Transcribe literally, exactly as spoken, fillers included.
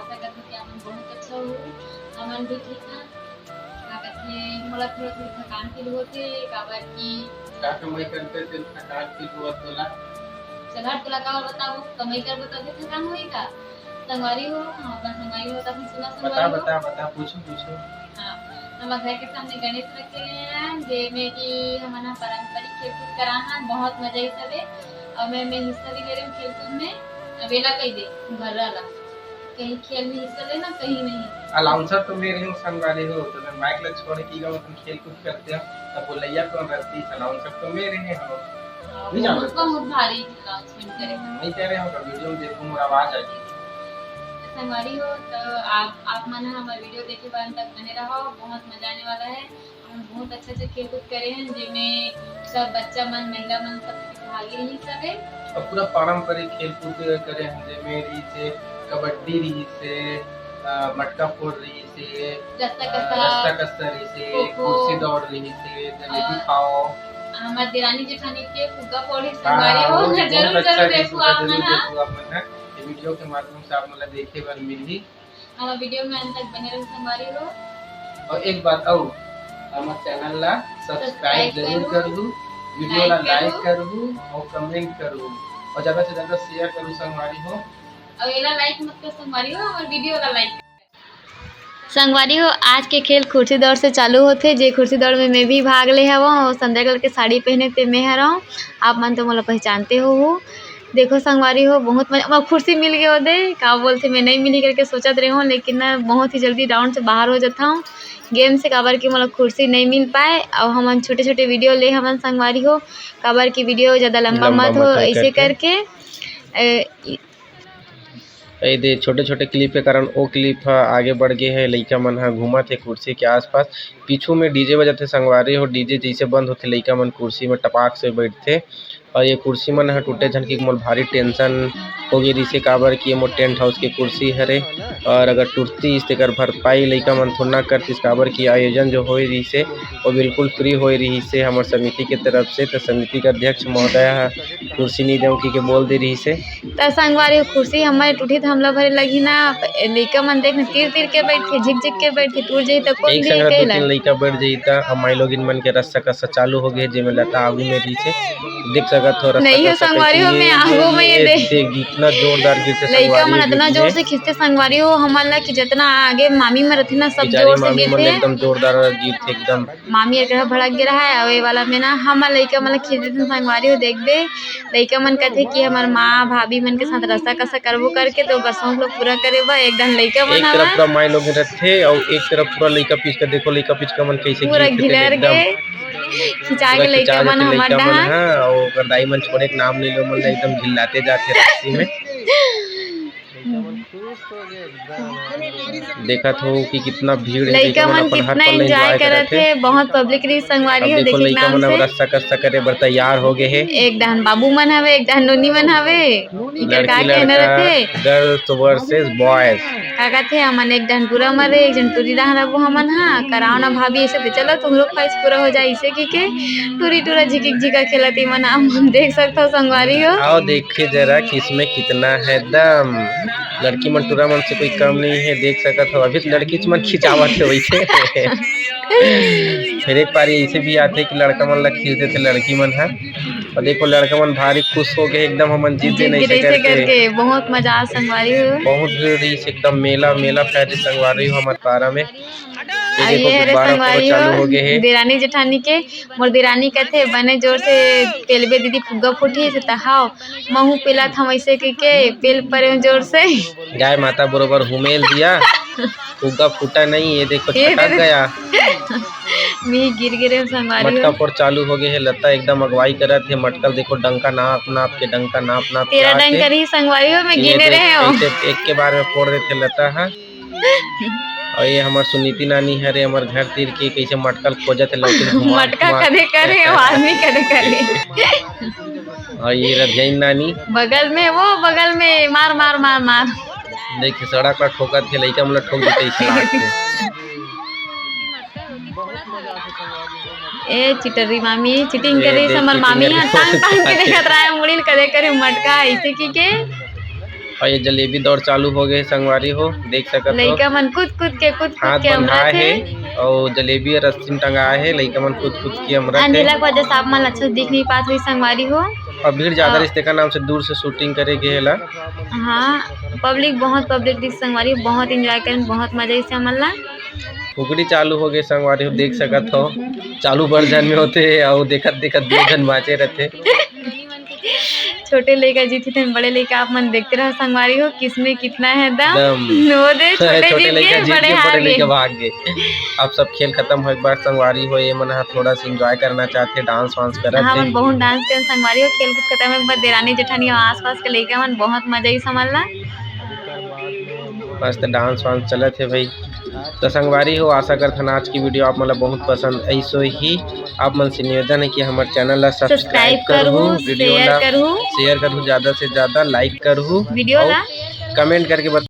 सकत हो कि आप मन बहुत अच्छा हो, हमन भी ठीक हन। का कथे, मोला थोड़ा थोड़ा थकान फील होथे, काबर कि का कमाई करते तेन थकान फील होवत तोला? चल हट, तोला का बताओ, कमाई करबो तभे थकान होही का? संगवारी हो, हम अपन संगवारी हो, तब सुना बता, संगवारी हो। बता, बता, पूछो, पूछो। हाँ, हमर घर के सामने गणेश रखे गए हैं, जेमे कि हमन ह पारंपरिक खेलकूद कराहन, बहुत मजा आई सबे। और मैं, मैं हिस्सा भी ले रही हूँ खेलकूद में। अब एला कही दे, घर्रा ला। कहीं खेल में हिस्सा लेना, कहीं नहीं। अलाउंसर तो मैं रही हूँ संगवारी हो, तो मैं माइक ला छोड़ के गया, अपन खेल कूद करते हैं, तब बोलैया कौन रहती है, अलाउंसर तो मैं रहे हूँ। हाँ, नहीं वो जाना बहुत, बहुत भारी अनाउंसमेंट करे हैं। नहीं कह रहे हो, तो वीडियो में देखो, मोर आवाज आ गई। संगवारी हो, तो आप, आप मन हमारे वीडियो देखे बाद तक बने रहो, बहुत मजा आने वाला है। हम बहुत अच्छा अच्छा खेल कूद करे हैं, जेमे सब बच्चा मन, महिला मन सब प्रतिभागी रही सबे। और पूरा पारंपरिक खेल कूद करे हैं, जेमे रही से कबड्डी रही से, अ, मटका फोड़ रही से, रस्सा अ, कस्सा, रस्सा कस्सा रही से, खो खो, कुर्सी दौड़ रही से, जलेबी और खाओ। हमार देरानी जेठानी के फुग्गा फोड़ रही से, हाँ, संगवारी हो, वो भी बहुत जरूर, अच्छा जरूर रही, देखो आप मन, हाँ। देखो आप मन, हाँ। ये वीडियो के माध्यम से आप मन ला देखे बर मिलही। हमारे वीडियो में अंत तक बने रहो संगवारी हो। और एक बात और, हमारे चैनल ला सब्सक्राइब सब्सक्राइब जरूर करू, कर लू, वीडियो ला लाइक लाइक करू। करू और कमेंट करू और ज्यादा से ज्यादा शेयर करू संगवारी हो। और एला लाइक मत कर संगवारी हो, हमारे वीडियो ला लाइक कर। संगवारी हो, आज के खेल कुर्सी दौड़ से चालू होथे, जे कुर्सी दौड़ में मैं भी भाग ले हवं और संध्या कलर के साड़ी पहने ते मैं हरव। आप मन तो मोला पहचानते हो, हो। देखो संगवारी हो, बहुत मजा, मोला कुर्सी मिल गए ओदे, का बोलथे मैं नहीं मिली करके सोचत रहे हूँ, लेकिन ना बहुत ही जल्दी राउंड से बाहर हो जाता हूँ गेम से, काबर कि मोला कुर्सी नहीं मिल पाए। और हमन छोटे छोटे वीडियो ले हमन संगवारी हो, काबर कि वीडियो ज्यादा लंबा लंबा मत हो, मत हो ऐसे करके। करके ए, इ- ए दे छोटे छोटे क्लिप के कारण ओ क्लिप ह आगे बढ़ गए है। लइका मन ह घूमत हे कुर्सी के आसपास, पीछू में डीजे बजत हे संगवारी हो। डीजे जैसे बंद होथे, लइका मन कुर्सी में टपाक से बैठथे। और ये कुर्सी मन ह टूटे झन की मोर भारी टेंशन हो गे रिसे, काबर कि ये मोर टेंट हाउस के कुर्सी हरे, और अगर टूटतीस तेकर भरपाई लइका मन थोड़ा ना करतीस, काबर कि आयोजन जो होए रिसे वो बिल्कुल फ्री होए रिसे हमर समिति के तरफ से। तो समिति के अध्यक्ष महोदय ह कुर्सी नहीं देव की के बोल दे रिसे। त संगवारी हो, कुर्सी हमर टूटी त हमला भरे लगही ना, लइका मन देख न तीर तीर के बैठे, झिक झिक के बैठे, टूट जाही त कौन एक दी संग दू कहेला? तीन लइका बैठ जाही त अब माई लोगिन मन के रस्सा कस्सा चालू हो गए, जेमे लता आगू में रहिसे। देख सकत हो रस्सा नहीं हो कस्सा संगवारी हो, कैसे मैं ये आगू में ये ये दे। देख, इतना जोरदार गिरथे लइका संगवारी मन हो, इतना बीच जोर में। से खींचते संगवारी हो हमन ला कि जितना आगे मामी मन रथे ना, सब बेचारी जोर से मामी मन गिरथे। एकदम जोरदार गिरथे एकदम। मामी एक जगह भड़क गे रहा है, अउ ए वाला में ना हमर लइका मन ला खींच देथन संगवारी हो। देखबे, लइका मन कथे कि हमर माँ भाभी मन के साथ रस्सा कस्सा करबो करके, तो ओकर शौक ला पूरा करे बर एक डहन लइका मन एक तरफ हवय। पूरा माई लोग रथे, अउ एक तरफ पूरा लइका पिचका। देखो लइका पिचका मन कैसे पूरा गिरथे तेन घिलर एकदम। गे, खिंचा पूरा गे लइका खिंचा मन जाथे हमर लइका मन डहन। ह, अउ ओकर दाई मन छोड़े के नाम ले लो, मन ला एकदम घिल्लाते जाथे रस्सी में। देखत हो कि कितना भीड़ हे, लइका लइका मन मन अपन हर कितना पल ला enjoy enjoy करत करत हे। हे, बहुत public रही संगवारी अब हो, देखो देखे लइका नाम मन अब से। रस्सा कस्सा करे बर तैयार हो गए हे। एक डहन बाबू मन हवे, एक डहन नोनी मन हवे। इकर का लड़की कहना लड़का, रहथे? Girls versus boys। का कहथे, हमन एक डहन टूरा मरे, एक झन टूरी डहन रबो हमन हा, कराओ ना भाभी, ऐसे तो चलो तुमरो ख्वाहिश पूरा हो जाए, इसे की के टूरी टूरा झिकिक झिका खेलत ही मन, आप मन देख सकत हो संगवारी हो। आओ देखे जरा कि इसमें कितना है दम। लड़की मन टूरा मन से कोई कम नहीं है, देख सकत हो। अभी तो लड़की मन खिंचावत है वैसे। फिर एक बार ऐसे भी आथे कि लड़का मन ला खींच देथे लड़की मन ह। और देखो लड़का मन भारी खुश हो गए एकदम, हमन जीत गए जीत ऐसे गए ऐसे करके। करके बहुत मजा आ संगवारी हो। बहुत भीड़ रही एकदम, मेला मेला फैल रही संगवारी हो हमारे पारा में। ये अब देखो ये हरे गुब्बारा पूरा संगवारी चालू हो हो गए है। देरानी जेठानी के मोर देरानी कथे, "बने जोर से पेलबे दीदी, फुग्गा फूटही से।" त हाव, महू पेलत हंव, ऐसे कहिके पेल परे जोर से। गाय माता बरोबर हुमेल दिया, फुग्गा फूटा नहीं, ये देखो ये छटक दे-, गया। मी गिर गिरे संगवारी मटका हो। फोड़ चालू हो गए है, लता एकदम अगुवाई करत है। मटका देखो, डंका नाप नाप के, डंका नाप नाप के तेरा आके डंका रही संगवारी हो, मैं ये गिने देख, रहे हो। ऐसे एक के बार में फोड़ देथे लता हा। और ये हमार सुनीति नानी हरे, हमार घर तीर के, कैसे मटकल खोजत है, लौकी घुमा मटका घुमा। कदे करे, आदमी कदे करे। और ये रधियाइन नानी। बगल में, वो बगल में, मार, मार, मार, मार। देख, सड़क ला ठोकत है, लइका मन ला ठोक देते, ऐसे लागथे। ए, चिटरी मामी, cheating ए, करिस देख, हमर cheating मामी करिस। हा, टांग, टांग के देखत रहा है, मुड़ी ल कदे करे मटका, ऐसे की के। अउ ये जलेबी दौड़ चालू हो गए हे संगवारी हो, देख सकत हो। लइका मन कूद कूद के, कूद कूद हाथ के बंधाए अमरत हे। हे अउ जलेबी ह रस्सी म टंगाए हे, लइका मन कूद कूद के अमरत हे। अंधेला के वजह से आप मन अच्छा से दिख नहीं पात होही संगवारी हो। अउ भीड़ ज्यादा अ, रहिस तेकर नाम से दूर से shooting करे गे हे ला। हाँ, public, बहुत public रहिस संगवारी, बहुत enjoy करेन, बहुत मजा आइस हमन ला। फुगड़ी चालू हो गए संगवारी हो, देख सकत हो, चालू बड़ झन में होथे अउ देखत देखत दू झन बाचे रथे। छोटे लइका जीत हे, बड़े लइका आप मन देखते रहो संगवारी हो, किसमें कितना है दम। दम। वो दे, छोटे छोटे जीत लइका गए, जीत बड़े गए, हार बड़े गए। लइका भाग गए। अब सब खेल खत्म होए के बाद संगवारी हो, ये मन ह थोड़ा सा enjoy करना चाहते, dance वांस करत हाँ, हे। हमन बहुत dance करेन संगवारी हो, खेल कूद खत्म होए के बाद देरानी जेठानी और आसपास के लइका मन बहुत मजा आइस हमन ला। मस्त dance वांस चलत हे भाई। तो संगवारी हो, आशा करथन आज की video आप मन ला बहुत पसंद आइस होही। आप मन से निवेदन है कि हमर channel ला subscribe subscribe करहू, करहू, video share ला करहू। Share करहू, ज्यादा से ज्यादा like करहू, video अउ ला। Comment करके बता